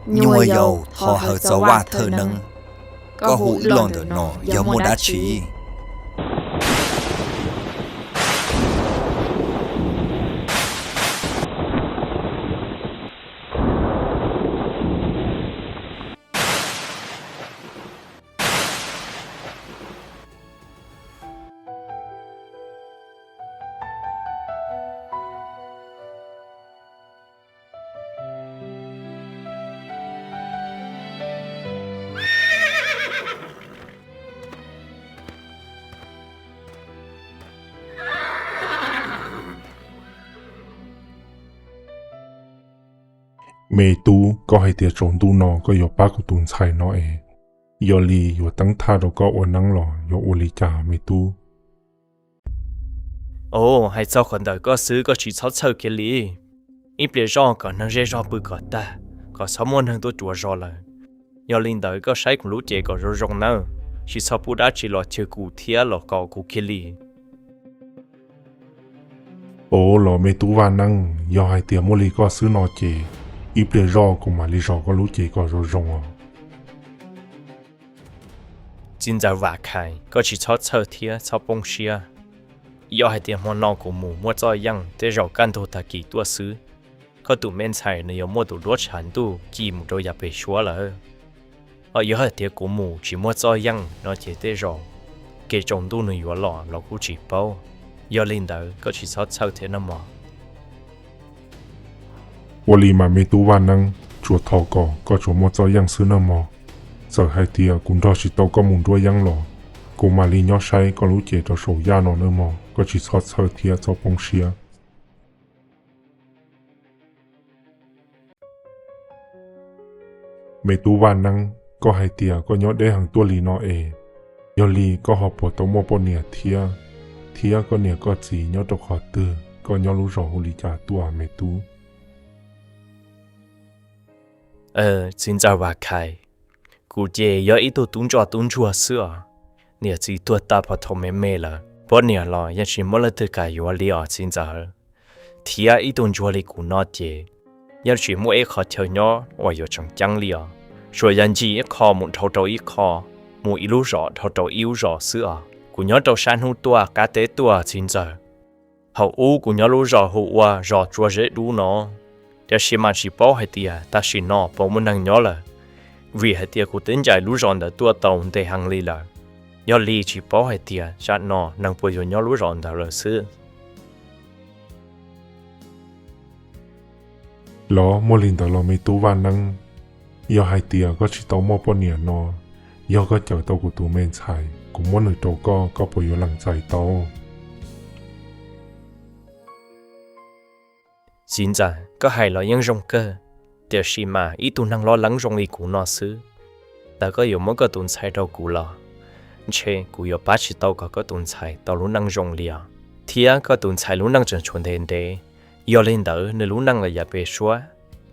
Nyuag yaus, thov hawm txog vaj thawj neeb, koj hu ib lo ntawm no yog muaj dab tsi? Me tub, koj hais tias tsaus ntuj no koj yuav pab kuv tus ntxhais no es, yog li yuav teeb thaj rau koj ua neeb los yuav ua li cas me tub? Au, hais txog qhov ntawm koj xwb koj tsis txhob txhawj kiag li. Ib pliag zoj kom neeg zej zog pw kom tag, kom txhob muaj neeg tuaj cuav zos lawm. Yog li ntawd koj saib kuv lub cev kom zoo zoo nawb, tsis txhob pub dab tsi los chwv kuv thiab los kom kuv kiag li. Au los me tub Vaj Neeb, yog hais tias muaj li koj xwb no ces ib pliag zoj kuv mam li zov koj lub cev kom zoo zoo os. Txiv ntxawm Vam Khais, koj tsis txhob txhawj thiab txhob poob siab. Yog hais tias hmo no kuv mus muaj txoj yeej tej zaum kaj ntug tag kis tuaj xwb, koj tus me ntxhais nws yuav muaj tus duab tshav ntuj ci mus rau yav pem suab lawm. Ho yog hais tias kuv mus tsis muaj txoj yeej no ces tej zaum kev tsaus ntuj nws yuav los los kuj tsis paub. Yog li ntawd koj tsis txhob txhawj thiab nawb mog. Ua li mas me tub Vaj Neeb, tsuas thov kom koj tsuas muaj txoj yeej xwb nawb mog. Txawm hais tias kuv nrog tsis tau koj mus nruab yeeb los, kuv mam li nyob saib koj lub cev rau saum yaj no nawb mog, koj tsis txhob txhawj thiab txhob poob siab. Me tub Vaj Neeb, koj hais tias koj nyob deb heev tuaj li no es, yog li koj ho puas tau muaj poj niam thiab, thiab koj niam koj txiv nyob rau qhov twg, koj nyob lub zos hu li cas tuaj me tub? Txiv ntxawm Vam Khais, kuv ces yog ib tug tub ntsoj tub ntsuag xwb os. Niam txiv tuag tag puag thaum me me lawm, poj niam los yeej tsis muaj leej twg kam yuav li os txiv ntxawm. Thiab ib tug ntsuag li kuv no ces yeej tsis muaj ib qhov chaw nyob uas yuav tseem ceeb li os. Tsuas yog ncig ib qho mus dhau rau ib qho, mus ib lub zos dhau rau ib lub zos xwb os. Kuv nyob rau sab hnub tuaj qab teb tuaj txiv ntxawm. Thaum ub kuv nyob lub zos hu ua zos Tsua Zeb Dub no, tiam sis mas tsis paub hais tias tam sim no puas muaj neeg nyob lawm, vim hais tias kuv twb ncaim lub zos ntawd tuaj tau ntev heev li lawm. Yog li tsis paub hais tias tam sim no neeg puas yuav nyob lub zos ntawd lawm xwb. Los muaj li ntawd los me tub Vaj Neeb, yog hais tias koj tsis tau muaj poj niam no, yog koj cawm tau kuv tus me ntxhais, kuv muab nws rau koj, koj puas yuav lees txais tau? Txiv ntxawm, koj hais los yeej zoo kawg, tiam sis mas ib tug neeg loj leeb zoo li kuv no xwb, txawm koj yuav muab koj tus ntxhais rau kuv los ntshe kuv yuav pab tsis tau kom koj tus ntxhais tau lub neej zoo li os. Thiab koj tus ntxhais lub neej tseem tshuav ntev ntev, yog li ntawd nws lub neej los yav pem suab,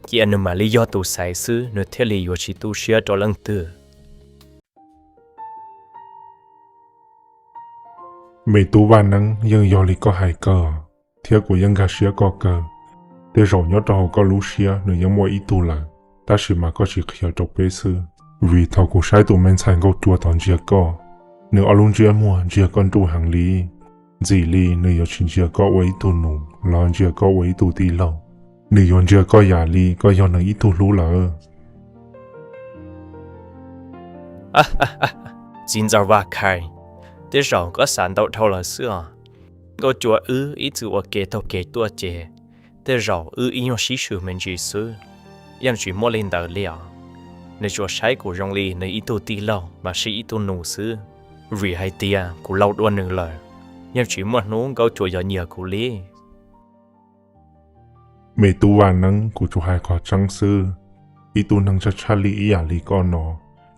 cia nws mam li yog tus xaiv xwb, nws thiaj li yuav tsis tu siab rau leej twg. Me tub Vaj Neeb, yeej yog li koj hais kawg, thiab kuv yeej nkag siab koj kawg. Tej zaum nyob rau hauv koj lub siab nws yeej muaj ib tug lawm, tab sis mas koj tsis qhia rau peb xwb. Vim thaum kuv saib tus me ntxhais Nkauj Cua tod ntsia koj, nws ob lub ntsiab muag ntsia koj nruj heev li. Ntxim li nws yuav tsis ntsia koj ua ib tug nus los ntsia koj ua ib tug tij laug, nws yuav ntsia koj yam li koj yog nws ib tug hlub lawm. Txiv ntxawm Vaj Khais, tej zaum koj xav ntau dhau lawm xwb os. Nkauj Cua wb ib txwm ua ke taug kev tuaj ces tej zaum wb ib nyuag sib swm me ntsis xwb, yeej tsis muaj li ntawd li os. Nws tsuas saib kuv zoo li nws ib tug tij laug mas sib ib tug nus xwb, vim hais tias kuv laus dua nws lawm, yeej tsis muaj hnub Nkauj Cua yuav nyiam kuv li. Me tub Vaj Neeb, kuv tsuas hais qhov tseeb xwb. Ib tug neeg tshaj tshaj li ib yam li koj no,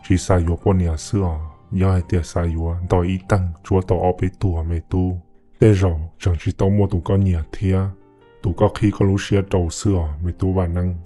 tsis xav yuav poj niam xwb os, yog hais tias xav yuav nto ib teeg tsuab tau ob peb tug me tub, tej zaum tseem tsis tau muaj tus koj nyiam thiab tus koj qhib koj lub siab rau xwb os me tub Vaj Neeb.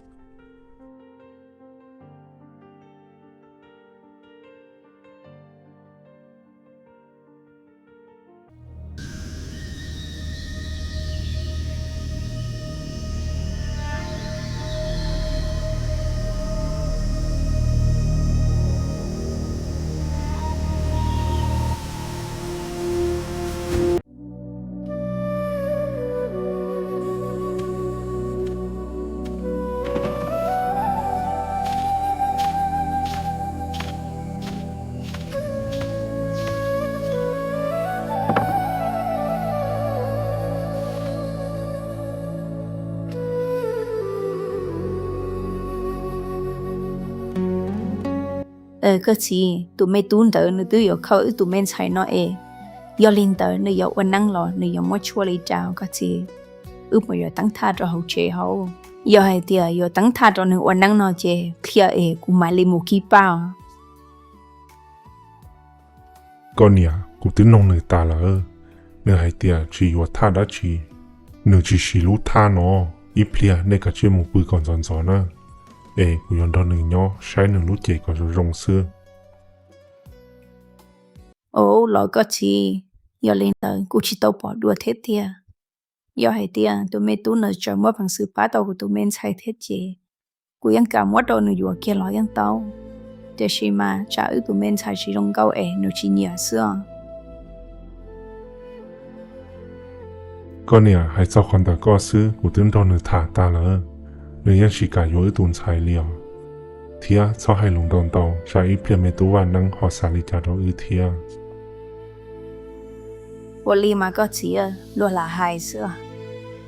Koj txiv, tus me tub ntawd nws twb yuav khaws wb tus me ntxhais no es, yog li ntawd nws yuav ua neeb los nws yuav muab tshuaj li cas koj txiv? Wb puas yuav teeb thaj rau hauv tsev hauv? Yog hais tias yuav teeb thaj rau nws ua neeb no ces qhia es kuv mam li mus kib paj. Koj niam, kuv twb noog nws tas lawm, nws hais tias tsis yuav thaj dab tsi, nws tsis siv lub thaj no. Ib pliag nej kav tsij mus pw kom ntxov ntxov na, es kuv yuav nrog nws nyob saib nws lub cev kom zoo zoo xwb. Ua los koj txiv, yog li ntawd kuv tsis tau pom dua thiab tiag. Yog hais tias tus me tub ntawd tseem muaj peev xwm pab tau kuv tus me ntxhais thiab ces kuv yeej kam muab rau nws yuav kiag los yeej tau. Tiam sis mas tsam wb tus me ntxhais tsis zoo nkauj es nws tsis nyiam xwb os. Koj niam, hais txog qhov ntawd koj xwb, kuv twb nrog nws tham tas lawm, nws yeej tsis kam yuav wb tus ntxhais li os. Thiab txhob hais lus ntau ntau, tsam ib pliag me tub Vaj Neeb ho xav li cas rau wb thiab. Ua li mas koj txiv, luag lam hais xwb,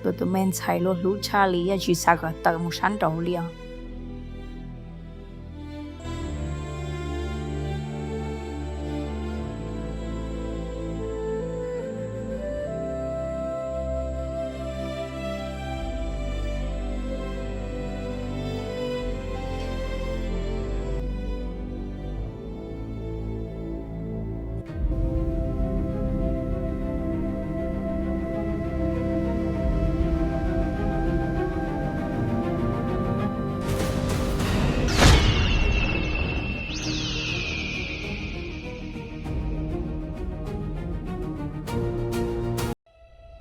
luag tus me ntxhais luag hlub tshaj li, yeej tsis xav kom tawm mus sab nraud li os.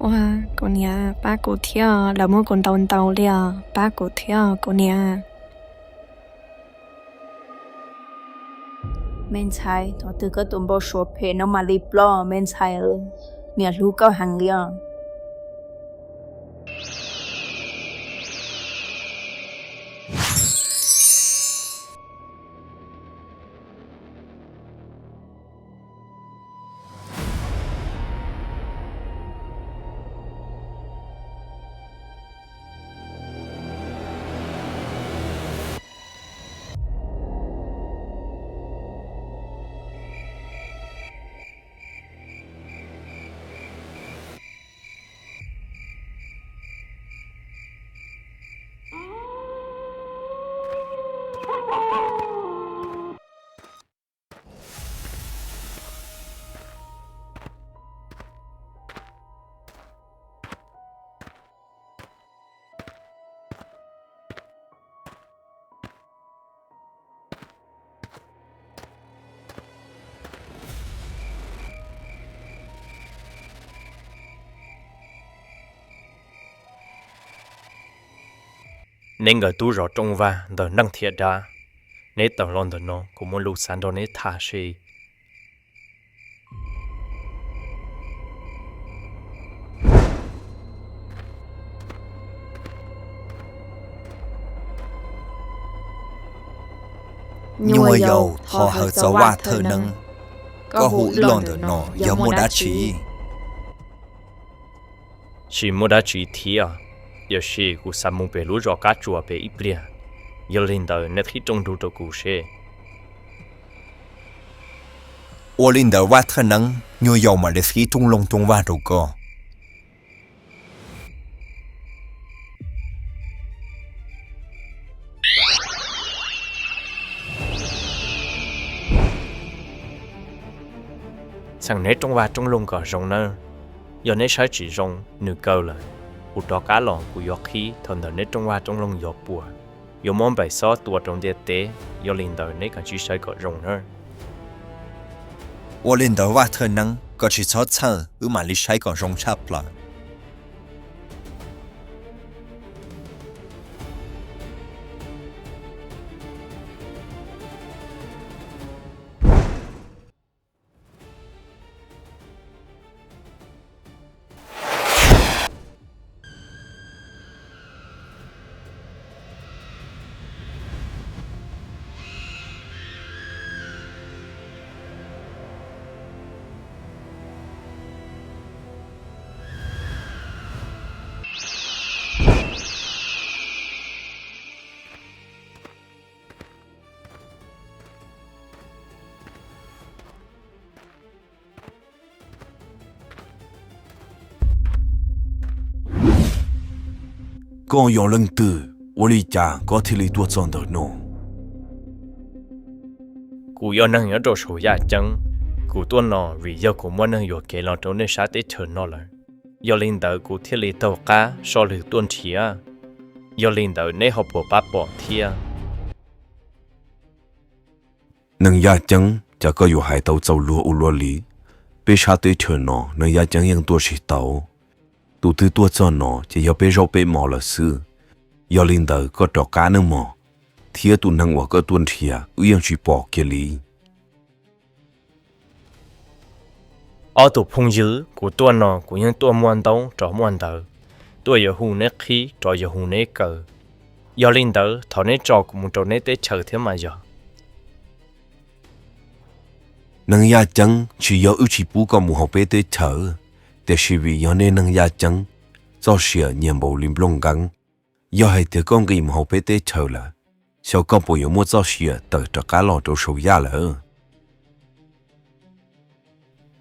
Ua, kuv niam, pab kuv thiab, lawv muab kuv ntaus ntaus li os, pab kuv thiab kuv niam. Me ntxhais, thaum twg koj tus npau suav phem no mam li ploj me ntxhais, niam hlub koj heev li os. Neb nkawd tub zov rooj vag ntawm neej thiab dab, neb tawm los ntawm no kuv muaj lus xav nrog neb tham seb. Nyuam yaus thov hawm txog Vaj Thawj Neeb, koj hu wb los ntawm no yog muaj dab tsi? Tsis muaj dab tsi thiab, tiam sis kuv xav mus pem lub zos Kab Tsuas pem ib pliag, yog li ntawd neb qhib rooj nrug rau kuv seb. Ua li ntawd Vaj Thawj Neeb, nyuam yaus mam li qhib rooj loog rooj vag rau koj. Txheem neb rooj vag rooj loog kom zoo nawb. Yog neb saib tsis zoo, nws kaw lawm, kuv rov qab los kuv yuav qhib thaum ntawd neb rooj vag rooj loog yuav puas, yuav muab nplaim xob tua rau ntiaj teb, yog li ntawd neb kav tsij saib kom zoo nawb. Ua li ntawd Vaj Thawj Neeb, koj tsis txhob txhawj, wb mam li saib kom zoo tshaj plaws. Koj yog leej twg? Ua li cas koj thiaj li tuaj txog ntawm no? Kuv yog neeg nyob rau saum yaj ceeb. Kuv tuaj no vim yog kuv muaj neeg yuam kev los rau nej sab teb chaws no lawm, yog li ntawd kuv thiaj li taug qab so lwm tuaj nrhiav. Yog li ntawd neb ho puas pab pom thiab? Neeg yaj ceeb, cas koj yuav hais tau txaus luag ua luaj li? Peb sab teb chaws no neeg yaj ceeb yeej tuaj tsis tau. Tus twg tuaj txog no ces yog peb zaub peb mov lawm xwb. Yog li ntawd koj rov qab nawb mog, thiab tus neeg uas koj tuaj nrhiav wb yeej tsis pom kiag li. Ob tug phooj ywg, kuv tuaj no kuv yeej tuaj muaj ntaub rov muaj ntawv, tuaj yuav hu neb qhib rov yuav hu neb kaw. Yog li ntawd thov neb tso kuv mus rau neb teb chaws thiab mas yog. Neeg yaj ceeb, tsis yog wb tsis pub koj mus hauv peb teb chaws, tiam sis vim yog nej neeg yaj ceeb txoj sia nyias npaum li nplooj nqeeb. Yog hais tias koj nqis mus hauv peb teb chaws lawm, xyov koj puas yuav muaj txoj sia tawm rov qab los rau saum yaj lawm.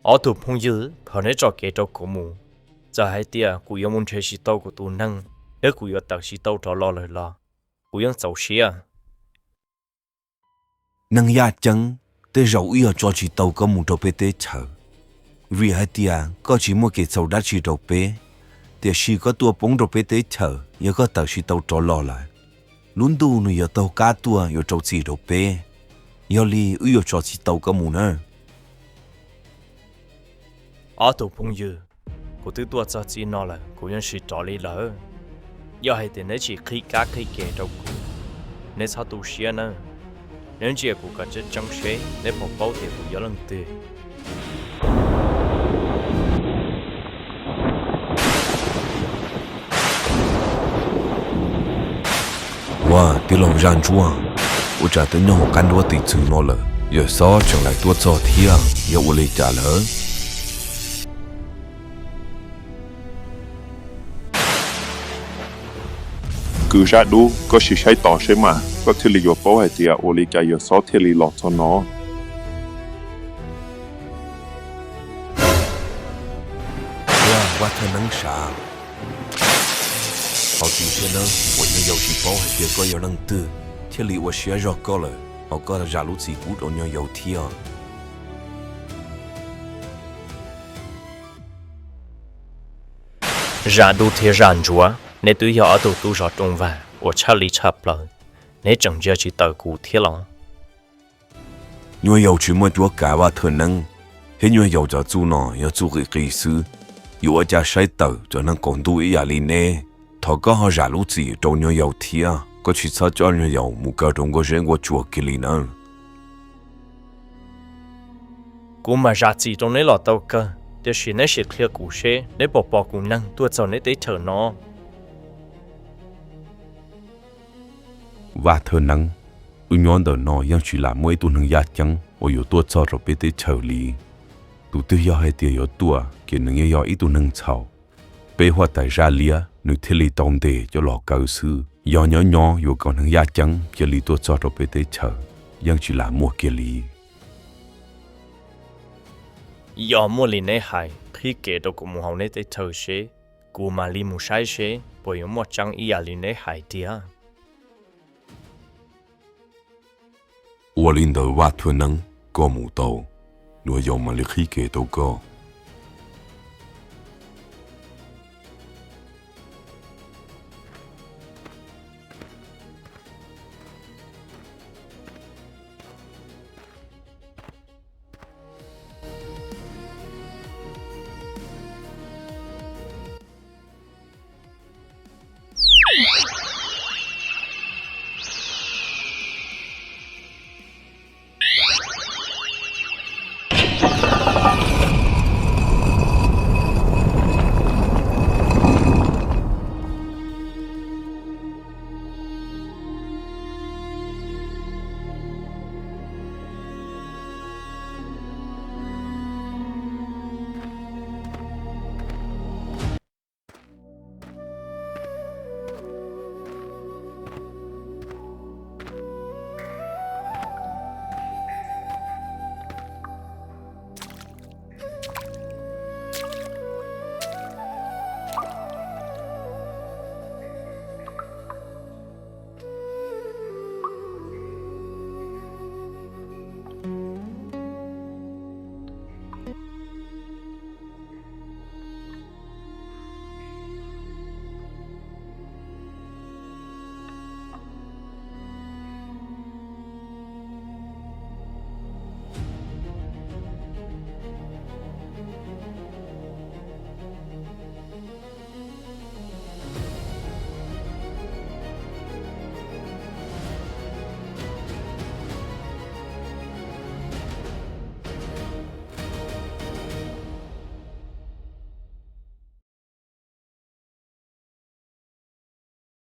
Ob tug phooj ywg, thov neb tso kev rau kuv mus. Txawm hais tias kuv yuav mus nrhiav tsis tau kuv tus neeg, thiab kuv yuav tawm tsis tau rov los lawm los kuv yeej txaus siab. Neeg yaj ceeb, tej zaum wb yog tso tsis tau koj mus rau peb teb chaws, vim hais tias koj tsis muaj kev txhaum dab tsi rau peb. Tiam sis koj tuaj poob rau peb teb chaws, yog koj tawm tsis tau rov los lawm, lub ntuj nws yuav taug qab tuaj yuav rau txim rau peb. Yog li wb yuav tso tsis tau koj mus nawb. Ob tug phooj ywg, kuv twb tuaj txog txij no lawm kuv yeej tsis rov li lawm. Yog hais tias neb tsis qhib kab qhib kev rau kuv, neb txhob tu siab nawb. Neb ntsia kuv kom tseeb tseeb seb neb puas paub tias kuv yog leej twg. Ua, tij laug Zaj Ntsuab, ua cas twb nyob hauv qab nruab tiv txwv no lawm, Yawm Xob tseem laim tuaj txog thiab, yog ua li cas lawm? Kwv Zaj Dub, koj sim saib tos seb mas koj thiaj li yuav paub hais tias ua li cas Yawm Xob thiaj li los txog no. Ua, Vaj Thawj Neeb sav, qhov tsis thiaj nawb uas nyuag yaus tsis paub hais tias koj yog leej twg thiaj li ua siab zog koj lawm, ho koj zam lub txim pub rau nyuag yaus thiab. Zaj Dub thiab Zaj Ntsuab, neb twb yog ob tug tub zov rooj vag uas tshaj li tshaj plaws, neb tseem ntsia tsis tawm kuv thiab los? Nyuag yaus tsis muaj cuab kav Vaj Thawj Neeb, thiab nyuag yaus cov txuj no yog txuj qis qis xwb, yuav ua cas saib tawm cov neeg qaum ntuj ib yam li neb. Thov koj ho zam lub txim rau nyuag yaus thiab, koj tsis txhob coj nyuag yaus mus kaw rau nkuaj zeb nkuaj tsuas kiag li nawb. Kuv mam zam txim rau neb los tau kawg, tiam sis neb sim qhia kuv seb neb puas pom kuv neeg tuaj txog neb teb chaws no. Vaj Thawj Neeb, wb nyob ntawm no yeej tsis lam muaj ib tug neeg yaj ceeb uas yuav tuaj txog rau peb teb chaws li. Tus twg yog hais tias yuav tuaj ces nws yeej yog ib tug neeg txhaum. Peb huab tais Zaj Liab nws thiaj li tau ntes coj los kaw xwb. Yog nyob nyob yuav kom neeg yaj ceeb cia li tuaj txog rau peb teb chaws, yeej tsis lam muaj kiag li. Yog muaj li neb hais, qhib kev rau kuv mus hauv neb teb chaws seb, kuv mam li mus saib seb puas yuav muaj tseeb ib yam li neb hais tiag. Ua li ntawd Vaj Thawj Neeb, koj mus tau, nyuag yaus mam li qhib kev rau koj.